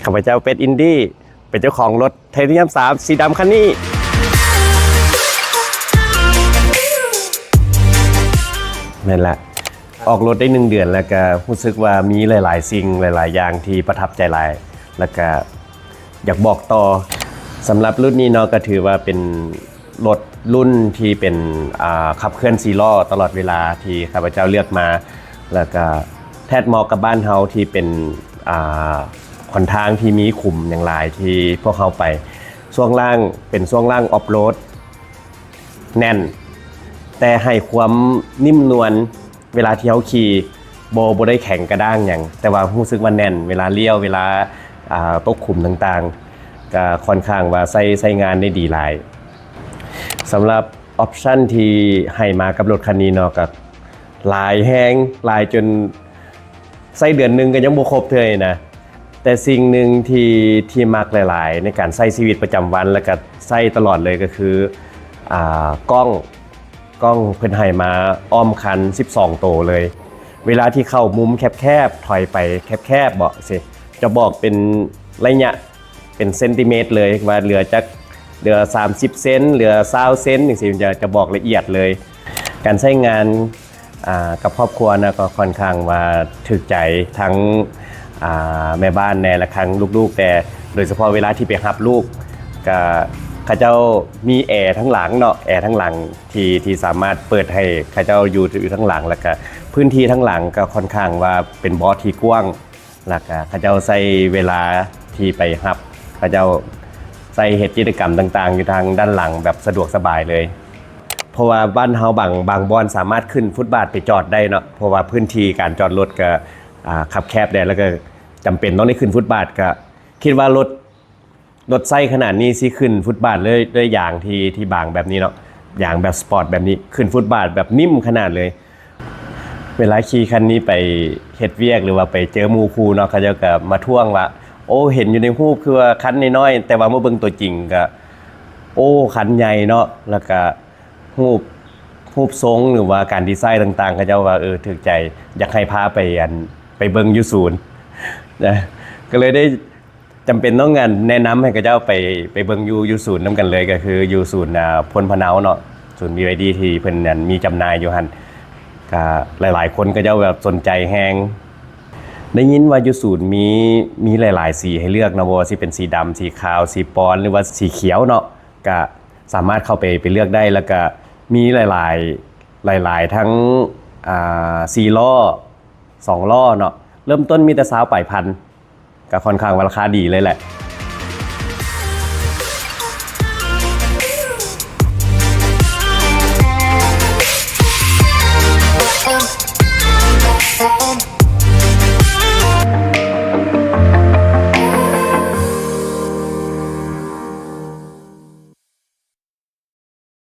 ຂ້າພະເຈົ້າເປັດອິນດີ ເປັນເຈົ້າຂອງລົດໄທເທນຽມສາມ ສີດຳຄັນນີ້. ແມ່ນລະ ອອກລົດໄດ້ໜຶ່ງເດືອນ ແລ້ວກະຮູ້ສຶກວ່າມີຫຼາຍໆສິ່ງ ຫຼາຍໆຢ່າງທີ່ປະທັບໃຈຫຼາຍ ແລ້ວກະຢາກບອກຕໍ່. ສຳລັບລຸ້ນນີ້ເນາະ ກະຖືວ່າເປັນລົດລຸ້ນທີ່ເປັນ ອ່າ ຂັບເຄື່ອນສີ່ລໍ້ຕະຫຼອດເວລາທີ່ຂ້າພະເຈົ້າເລືອກມາ ແລ້ວກະແທດເໝາະກັບບ້ານເຮົາທີ່ເປັນ ອ່າ ຫົນທາງທີ່ມີຂຸມຫຍັງຫຼາຍທີ່ພວກເຮົາໄປ. ຊ່ວງລ່າງເປັນຊ່ວງລ່າງອອຟໂຣດ ແໜ້ນ ແຕ່ໃຫ້ຄວາມນິ້ມນວນເວລາທີ່ເຮົາຂີ່ ບໍ່ ບໍ່ໄດ້ແຂງກະດ້າງຫຍັງ ແຕ່ວ່າຮູ້ສຶກວ່າແໜ້ນ ເວລາລ້ຽວ ເວລາ ອ່າ ຕົກຂຸມຕ່າງໆ ກະຄ່ອນຂ້າງວ່າໃຊ້ ໃຊ້ງານໄດ້ດີຫຼາຍ. ສຳລັບອອບຊັນທີ່ໃຫ້ມາກັບລົດຄັນນີ້ເນາະ ກະຫຼາຍແຮງ ຫຼາຍຈົນ ໃຊ້ເດືອນໜຶ່ງກໍຍັງບໍ່ຄົບເທື່ອນີ້ນະ. ແຕ່ສິ່ງໜຶ່ງທີ່ ທີ່ມັກຫຼາຍໆ ໃນການໃຊ້ຊີວິດປະຈຳວັນ ແລ້ວກໍໃຊ້ຕະຫຼອດເລີຍ ກໍຄື ອ່າ ກ້ອງ ກ້ອງເພິ່ນໃຫ້ມາອ້ອມຄັນສິບສອງໂຕເລີຍ. ເວລາທີ່ເຂົ້າມຸມແຄບໆ ຖອຍໄປແຄບໆ ເບາະ ຊິ ຈະບອກເປັນໄລຍະ ເປັນເຊັນຕິເມດເລີຍ ວ່າເຫຼືອຈັກ ເຫຼືອສາມສິບເຊັນ ເຫຼືອຊາວເຊັນ ຈັ່ງຊີ້ ຈະ ຈະບອກລະອຽດເລີຍ. ການໃຊ້ງານ ອ່າ ກັບຄອບຄົວນະ ກໍຄ່ອນຂ້າງວ່າຖືກໃຈ ທັງ ອ່າ ແມ່ບ້ານແດ່ ແລະ ທັງລູກໆແດ່ ໂດຍສະເພາະເວລາທີ່ໄປຮັບລູກ ກະເຂົາເຈົ້າມີແອທັງຫຼັງເນາະ ແອທັງຫຼັງທີ່ ທີ່ສາມາດເປີດໃຫ້ເຂົາເຈົ້າຢູ່ ຢູ່ທັງຫຼັງ ແລ້ວກະພື້ນທີ່ທັງຫຼັງກໍຄ່ອນຂ້າງວ່າເປັນເບາະທີ່ກວ້າງ ແລ້ວກະເຂົາເຈົ້າໃຊ້ເວລາທີ່ໄປຮັບ ເຂົາເຈົ້າໃຊ້ເຮັດກິດຈະກຳຕ່າງໆ ຢູ່ທາງດ້ານຫຼັງແບບສະດວກສະບາຍເລີຍ. ເພາະວ່າບ້ານເຮົາບາງ ບາງບ່ອນສາມາດຂຶ້ນຟຸດບາດໄປຈອດໄດ້ເນາະ ເພາະວ່າພື້ນທີ່ການຈອດລົດກະ ອ່າ ຄັບແຄບແດ່ ແລ້ວກະຈຳເປັນຕ້ອງໄດ້ຂຶ້ນຟຸດບາດ ກະຄິດວ່າລົດ ລົດໃຊ້ຂະໜາດນີ້ຊິຂຶ້ນຟຸດບາດເລີຍ ດ້ວຍຢາງທີ່ ທີ່ບາງແບບນີ້ເນາະ ຢາງແບບສະປອດແບບນີ້ ຂຶ້ນຟຸດບາດແບບນິ້ມຂະໜາດເລີຍ. ເວລາຂີ່ຄັນນີ້ໄປເຮັດວຽກ ຫຼືວ່າໄປເຈີໝູ່ຄູ່ເນາະ ເຂົາເຈົ້າກະມາທ້ວງວ່າ ໂອ້ ເຫັນຢູ່ໃນຮູບຄືວ່າຄັນນ້ອຍໆ ແຕ່ວ່າມາເບິ່ງຕົວຈິງກະ ໂອ້ ຄັນໃຫຍ່ເນາະ ແລ້ວກະຮູບ ຮູບຊົງ ຫຼືວ່າການດີໄຊຕ່າງໆ ເຂົາເຈົ້າວ່າ ເອີ ຖືກໃຈ ຢາກໃຫ້ພາໄປ ອັນ ໄປເບິ່ງຢູ່ສູນນະ ກະເລີຍໄດ້ ຈຳເປັນຕ້ອງ ອັນ ແນະນຳໃຫ້ເຂົາເຈົ້າໄປ ໄປເບິ່ງຢູ່ ຢູ່ສູນນຳກັນເລີຍ ກໍຄືຢູ່ສູນ ອ່າ ໂພນພະເນົາເນາະ ສູນ ບີວາຍດີ ທີ່ເພິ່ນ ອັນ ມີຈຳໜ່າຍຢູ່ຫັ້ນ ກະຫຼາຍໆຄົນເຂົາເຈົ້າແບບສົນໃຈແຮງ. ໄດ້ຍິນວ່າຢູ່ສູນມີ ມີຫຼາຍໆສີໃຫ້ເລືອກເນາະ ບໍ່ວ່າຊິເປັນສີດຳ ສີຂາວ ສີປອນ ຫຼືວ່າສີຂຽວເນາະ ກະສາມາດເຂົ້າໄປ ໄປເລືອກໄດ້ ແລ້ວກະມີຫຼາຍໆ ຫຼາຍໆ ທັງ ອ່າ ສີ່ລໍ້ ສອງລໍ້ເນາະ ເລີ່ມຕົ້ນມີແຕ່ຊາວປາຍພັນ ກະຄ່ອນຂ້າງວ່າລາຄາດີເລີຍແຫຼະ.